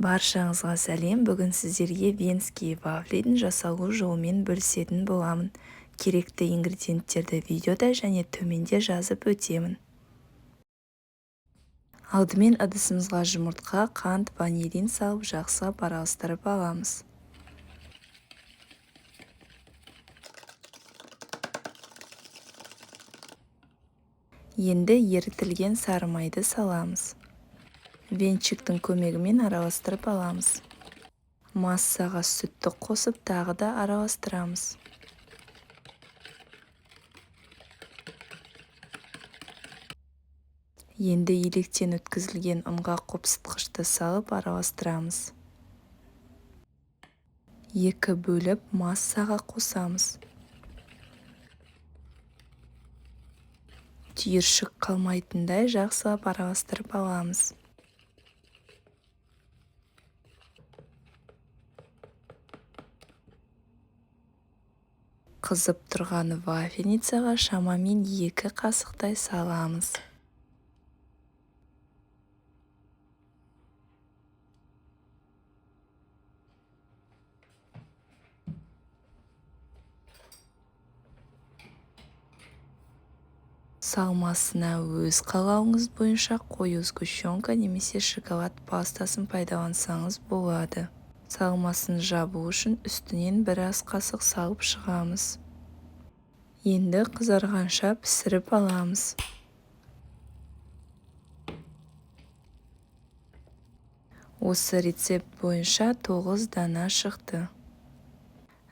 Баршаңызға сәлем! Бүгін сіздерге венские вафлидің жасалу жолымен бөлісетін боламын. Керекті ингредиенттерді видеода және төменде жазып өтемін. Алдымен ыдысымызға жұмыртқа, қант, ванилин салып, жақсылап араластырып аламыз. Енді ерітілген сары майды саламыз. Венчиктің көмегімен араластырып аламыз. Массаға сүтті қосып, тағы да араластырамыз. Енді електен өткізілген ұнға қопсытқышты салып араластырамыз. Екі бөліп массаға қосамыз. Түйіршік қалмайтындай жақсылап араластырып аламыз. Қызып тұрған вафельницаға шамамен 2 қасықтай саламыз. Салмасына өз қалауыңыз бойынша қою сгущенка немесе шоколад пастасын пайдалансаңыз болады. Салмасын жабу үшін үстінен бір ас қасық салып шығамыз. Енді қызарғанша пісіріп аламыз. Осы рецепт бойынша 9 дана шықты.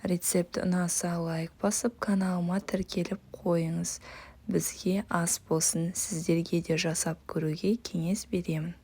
Рецепт ұнаса лайк басып, каналыма тіркеліп қойыңыз. Бізге ас болсын, сіздерге де жасап көруге кеңес беремін.